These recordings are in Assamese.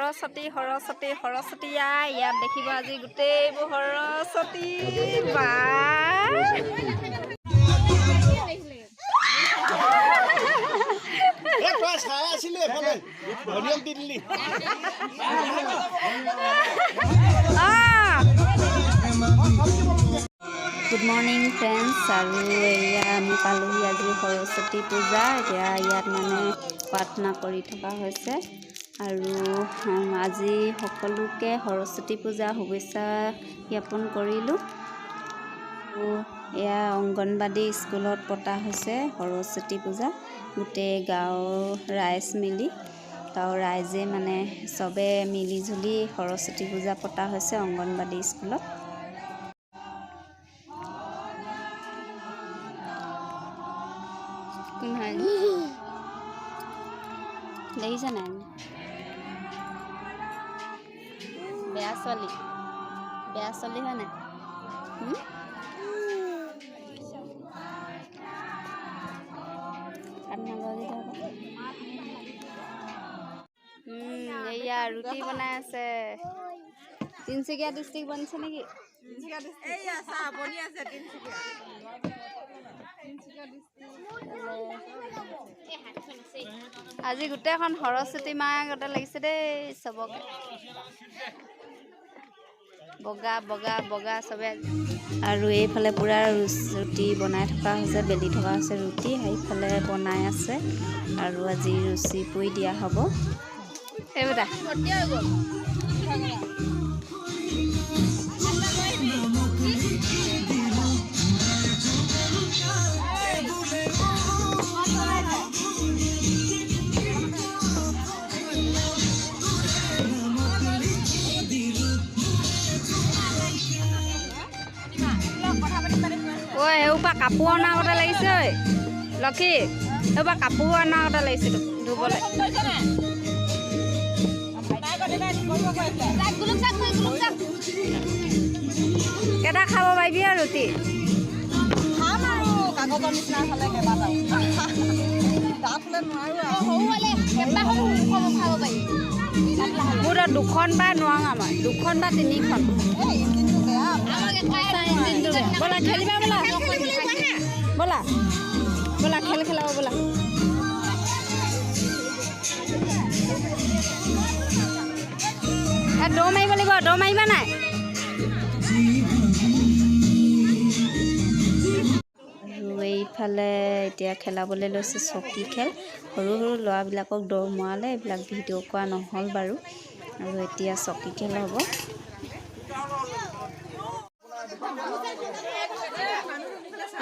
সৰস্বতী সৰস্বতী সৰস্বতী আই। ইয়াত দেখিব আজি গোটেইবোৰ সৰস্বতী বা। তই চাই আছিলি, এফালে ভলিউম দি দিলি। অঁ, গুড মৰ্ণিং ফ্ৰেণ্ডছ। আৰু এয়া আমি পালোহি, আজি সৰস্বতী পূজা। এতিয়া ইয়াত মানে প্ৰাৰ্থনা কৰি থকা হৈছে আৰু আজি সকলোকে সৰস্বতী পূজা শুভেচ্ছা জ্ঞাপন কৰিলোঁ। আৰু এয়া অংগনবাদী স্কুলত পতা হৈছে সৰস্বতী পূজা। গোটেই গাঁৱৰ ৰাইজ মিলি, গাঁৱৰ ৰাইজে মানে চবে মিলি জুলি সৰস্বতী পূজা পতা হৈছে অংগনবাদী স্কুলত। কোন হয় দেখিছে নাই? বেয়া ছোৱালী, বেয়া ছোৱালী হয় নাই? হুম? কাট নলগি আকৌ। এয়া ৰুটি বনাই আছে। তিনিচুকীয়া ডিষ্ট্ৰিক্ট বনিছে নেকি? এইয়া চাহ বনি আছে তিনচুকীয়া। আজি গোটেইখন সৰস্বতী মা আগতে লাগিছে দেই চবকে। বগা বগা বগা চবে। আৰু এইফালে পূৰা ৰুটি বনাই থকা হৈছে, বেলি থকা হৈছে ৰুটি, সেইফালে বনাই আছে। আৰু আজি ৰুচি পুৰি দিয়া হ'ব। এই বেটা। ঐ, সেইসোপা কাপোৰ অনা আগতে লাগিছে। ঐ লক্ষী, সেইসোপা কাপোৰ অনা আগতে লাগিছে ধুবলৈ। কেইটা খাব পাৰিবি আৰু ৰুটি? খাম আৰু কাগজৰ নিচিনা হ'লে কেইবাটাও, ডাঠ হ'লে নোৱাৰো আৰু। মোৰ তাত দুখন বা নোৱাৰো, আমাৰ দুখন বা তিনিখন। এই ইঞ্জিনটো বেয়া। ইঞ্জিনটো বেয়া। ব'লা খেলিবা, ব'লা ব'লা ব'লা, খেল খেলাব ব'লা। এ, দৌৰ মাৰিব লাগিব। দৌৰ মাৰিবা নাই? আৰু এইফালে এতিয়া খেলাবলৈ লৈছে চকী খেল। সৰু সৰু ল'ৰাবিলাকক দৌৰ মৰালে। এইবিলাক ভিডিঅ' কৰা নহ'ল বাৰু। আৰু এতিয়া চকী খেল হ'ব।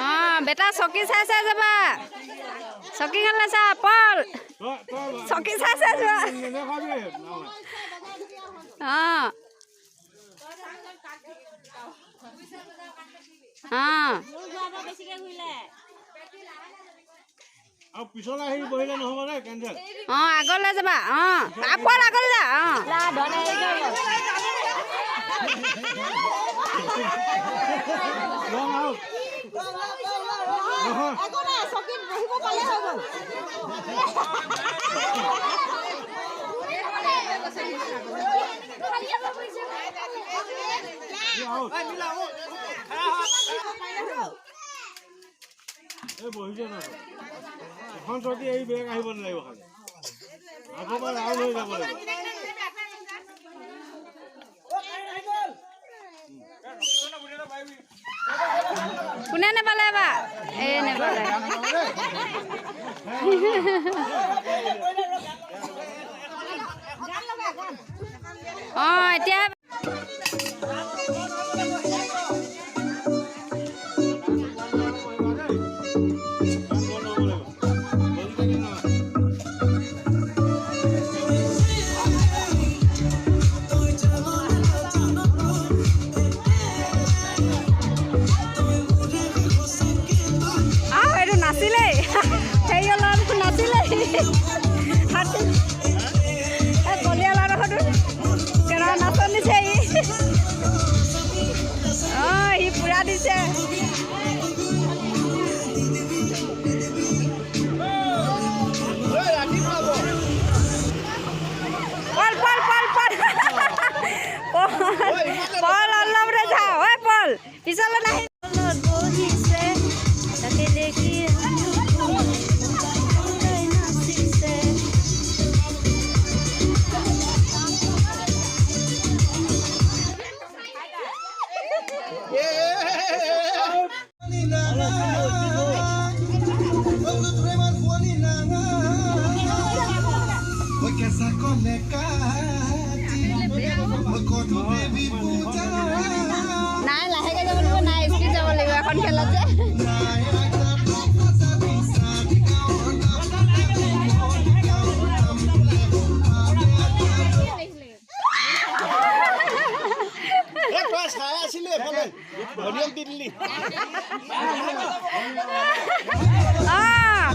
অঁ বেটা, চকী চাই চাই যাবা। চকীখনলৈ চা পল, চকী চাই চাই যোৱা। অঁ অঁ আৰু পিছলৈ আহি বহিলে নহ'ব দেই, কেঞ্চেল। অঁ, আগলৈ যাবা। অঁ, পল আগলৈ যা। অঁ। ৰং আউট নহয়। একো নাই, চকীত বহিব পালে হৈ গ'ল। আউট। এই বহিছে নহয়। এখন চকী এই বেগ আহিব নালাগিব, খালি আকৌ পৰা ৰাউণ্ড হৈ যাব লাগিব। কোনে নেপালে এবাৰ? এই নেপালে। অঁ, এতিয়া আহ এইটো নাছিলেই, হেৰি ল'ৰাটো নাছিলেই। হাতী এই কলীয়া ল'ৰাটো কেনেকুৱা নাচন দিছে সি। অঁ, সি পূৰা দিছে। পল পল পল। নাই, লাহেকে যাব লাগিব, নাই স্পীড যাব লাগিব এখন খেলত যে। তই চাই আছিলি এফালে ভলিউম দি দিলি। আহ!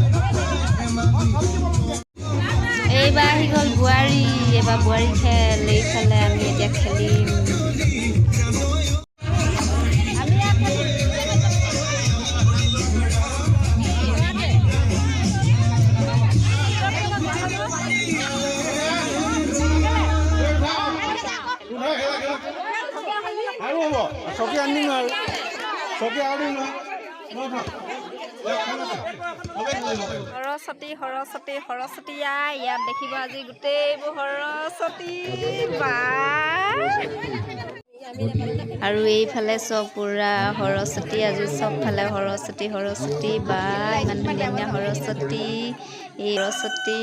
এইবাৰ আহি গ'ল বোৱাৰী। এইবাৰ বোৱাৰী খেল। এইফালে আমি এতিয়া খেলিম। আমি ইয়াত খেলিম। আৰু হ'ব, চকী আনিম আৰু চকী আৰু দিম নহয়। সৰস্বতী, সৰস্বতী, সৰস্বতী আই। ইয়াত দেখিব আজি গোটেইবোৰ সৰস্বতী বা। আৰু এইফালে চব পুৰা সৰস্বতী। আজি চবফালে সৰস্বতী, সৰস্বতী বা। ইমান ধুনীয়া ধুনীয়া সৰস্বতী। এই সৰস্বতী,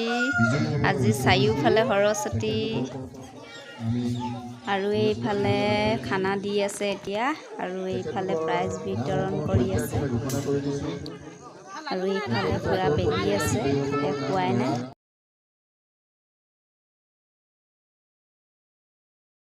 আজি চাৰিওফালে সৰস্বতী। আৰু এইফালে খানা দি আছে এতিয়া আৰু এইফালে প্ৰাইজ বিতৰণ কৰি আছে আৰু এইফালে পুৰা বেলি আছে, শেষ হোৱাই নাই।